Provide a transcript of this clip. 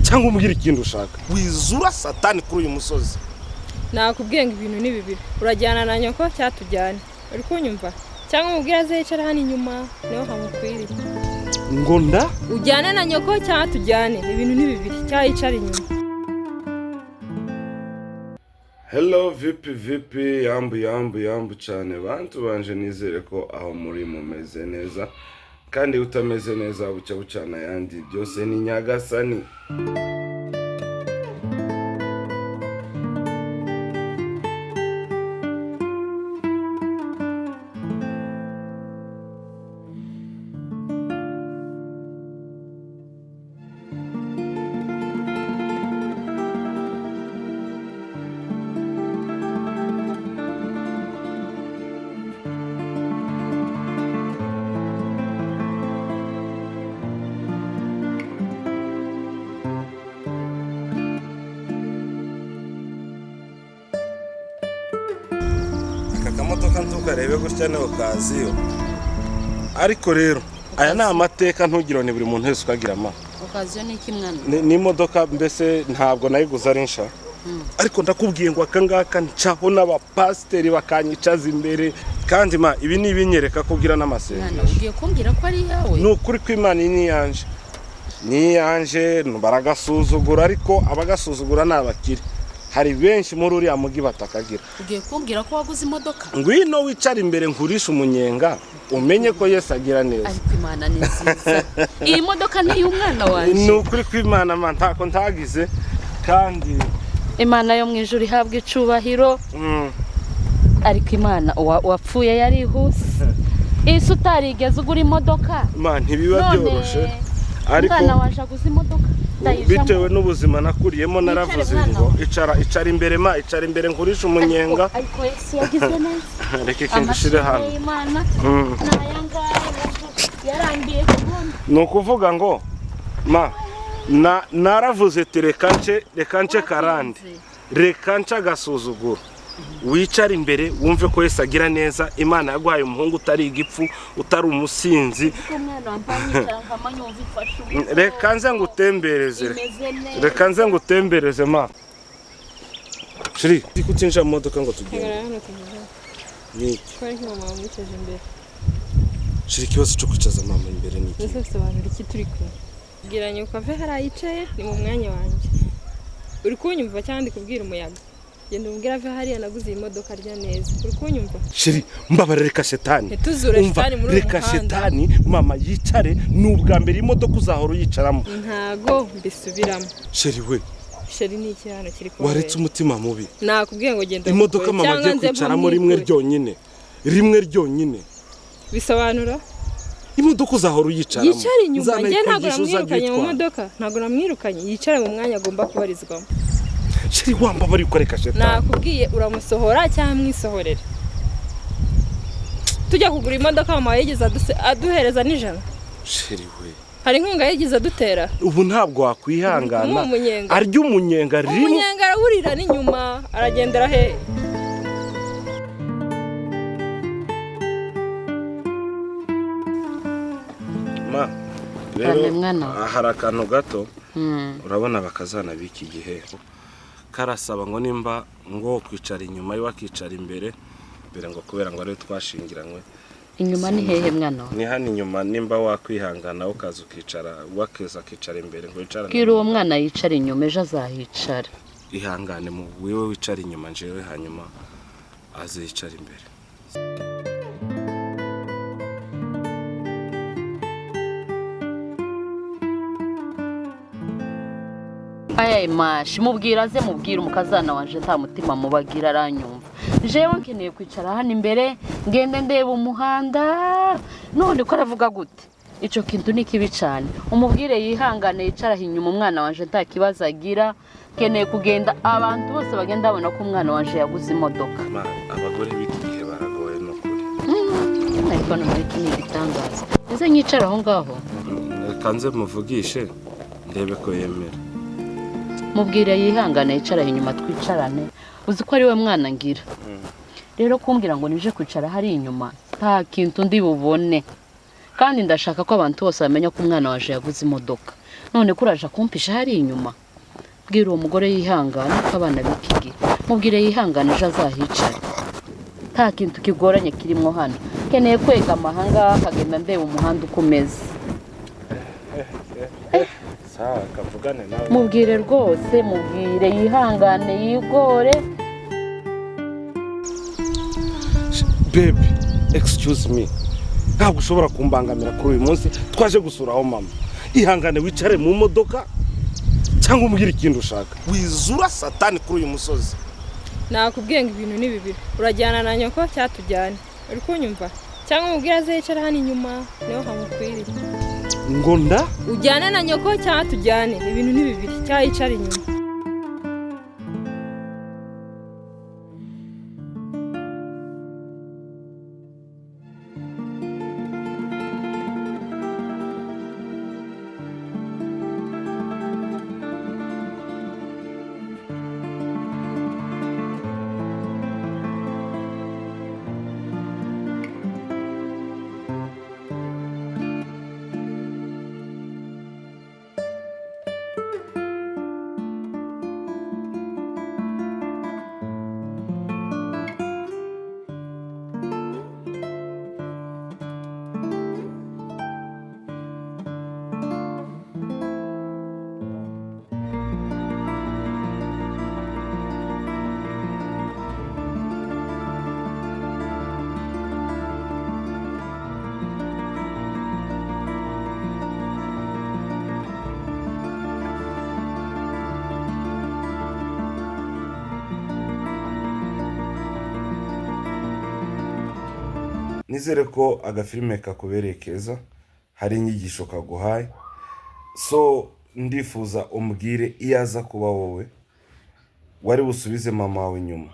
Cyangwa umbwire ikindi ushaka. Wizura satani kuri uyu musozi. Nakubwiye ngo ibintu ni bibiri. Urajyana na nyoko cyatujyane. Uri kunyumva? Cyangwa umubwire aze yicara hano inyuma niho hamukwiriye. Ngo nda? Ujyane na nyoko cyangwa tujyane. Ibintu ni bibiri cyangwa yicara inyuma. Hello vipi vipi, yambu yambu yambu cyane bantu banje, nizere ko aho muri mumeze neza, kandi utameze neza bucya bucana yandi byose ni Nyagasani. Aka kamodoka ntukarebe gutya niho kaziyo. Ariko rero aya ni amateka, ntugire ni buri muntu wese ukagira ama. Okaziyo ni iki mwana? Ni imodoka mbese ntabwo nayiguze ari nsha. Ariko ndakubwiye ngo aka ngaka ncaho n'abapasiteri bakanyicaza imbere, kandi ma ibi ni ibinyereka kugira n'amasengesho. Mwana, ugiye kumbwira ko ari yawe? Ni ukuri kw'Imana iyi ni iyanje. Ni iyanje, baragasuzugura ariko abagasuzugura ni abakire. Hari benshi muri uriya mugi batakagira. Ugiye kumbwira ko waguze imodoka? Ngwino wicara imbere nkurisha umunyenga umenye ko Yesu agira neza. Ariko Imana ni nziza. Iyi modoka ni iy'umwana wanje. Ni ukuri kw'Imana ma ntako ntagize, kandi Imana yo mu ijuru ihabwa icubahiro. Ariko Imana wapfuye yarihuse. Isi utarigeze ugura imodoka. Ma ntibiba byoroshe. Ariko umwana waje aguze imodoka. Bitewe n'ubuzima nakuriyemo naravuze ngo icara icara imbere ma icara imbere nkurisha umunyenga. Ariko Yesu yagize neza. Reka ikintu ushire hano. Yarangiye kubona. Ni ukuvuga ngo ma naravuze ati reka nce karande, reka nce agasuzuguro. Wicara imbere wumve ko Yesu agira neza. Imana yaguhaye umuhungu utari igipfu, utari umusinzi. Reka nze ngutembereze. Reka nze ngutembereze ma. Shiri, kutinja mu modoka ngo tugende. Ni Shiri, ikibazo cyo kwicaza mama imbere ni iki? Mbese sobanura iki turi kumwe? Bwira nyoko ave hariya yicaye, ni mu mwanya wanjye. Uri kunyumva cyangwa ndi kubwira umuyaga? Genda umubwire ave hariya naguze iyi modoka arya neza. Uri kunyumva? Shiri, mbabara reka shetani. Ntituzure shetani muri uyu muhanda. Reka shetani mama yicare, ni ubwa mbere imodoka uzahora uyicaramo. Ntago mbisubiramo. Shiri we. Sheri ni iki hano kiri kubera? Waretse umutima mubi. Nakubwiye ngo genda. Imodoka mama agiye kwicaramo rimwe ryonyine. Rimwe ryonyine. Bisobanura? Imodoka uzahora uyicaramo. Yicare inyuma, njye ntabwo namwirukanye mu modoka. Ntabwo namwirukanye, yicare mu mwanya agomba kubarizwamo. Sheri wamba bari ukoreka shetani. Nakubwiye uramusohora cyangwa mwisohorera. Tujya kugura imodoka mama yigeze aduhereza n'ijana. Sheri we. Hari inkunga yigeze adutera. Ubu ntabwo wakwihangana. Arya umunyenga rimwe. Umunyenga arawurira n'inyuma aragendera he. Ma rero hari akantu gato urabona bakazana biki gihe karasaba ngo nimba ngo kwicara inyuma yo wakicara imbere mbere ngo kubera ngo ari twashingiranywe. Inyuma ni hehe mwana? Ni hano inyuma, nimba wakwihangana ukaza ukicara wakeza akicara imbere ngo yicara. Bwira uwo mwana yicara inyuma ejo azahicara. Ihangane mu wewe wicara inyuma njewe hanyuma azicara imbere. Aya mashi mubwira aze mubwira umukazana wanje nta mutima mubagira aranyumva. Jewe nkeneye kwicara hano imbere ngende ndeba umuhanda. None ko aravuga gute? Ico kintu ni kibi cyane. Umubwire yihangane yicara inyuma umwana wanje nta kibazo agira. Nkeneye kugenda abantu bose bagenda babona ko umwana wanje yaguze imodoka. Abagore b'iki gihe baragoye no kuri. Ariko none iki ni igitangaza. Nze nyicara aho ngaho. Reka nze muvugishe ndebe ko yemera. Mubwire yihangane yicara inyuma twicarane. Uzi ko ari we mwana ngira. Rero kumbwira ngo nije kwicara hari inyuma nta kintu ndi bubone. Kandi ndashaka ko abantu bose bamenya ko umwana waje yaguze imodoka. None ko uraje kumpisha hari inyuma? Bwira uwo mugore yihangane, ko abana b'iki gihe, mubwire yihangane, ejo azahicare. Nta kintu kigoranye kirimo hano. Nkeneye kwegama ahangaha, akagenda ndeba umuhanda uko umeze. Sawa, kavugane nawe. Mubwire rwose, mubwire yihangane, yigore. Baby, excuse me, ntabwo ushobora kumbangamira kuri uyu munsi twaje gusura aho mama. Ihangane wicare mu modoka cyangwa umbwire ikindi ushaka. Wizura satani kuri uyu musozi. Nakubwiye ngo ibintu ni bibiri: urajyana na nyoko cyangwa tujyane, uri kunyumva? Cyangwa umubwire aze yicara hano inyuma, niho hamukwiriye. Ngo nda Ujyane na nyoko cyangwa tujyane, ibintu ni bibiri, cyangwa yicara inyuma. Nizere ko agafilime kakubereye keza, hari inyigisho kaguhaye. So ndifuza umbwire, iyo aza kuba wowe, wari busubize mama wawe inyuma?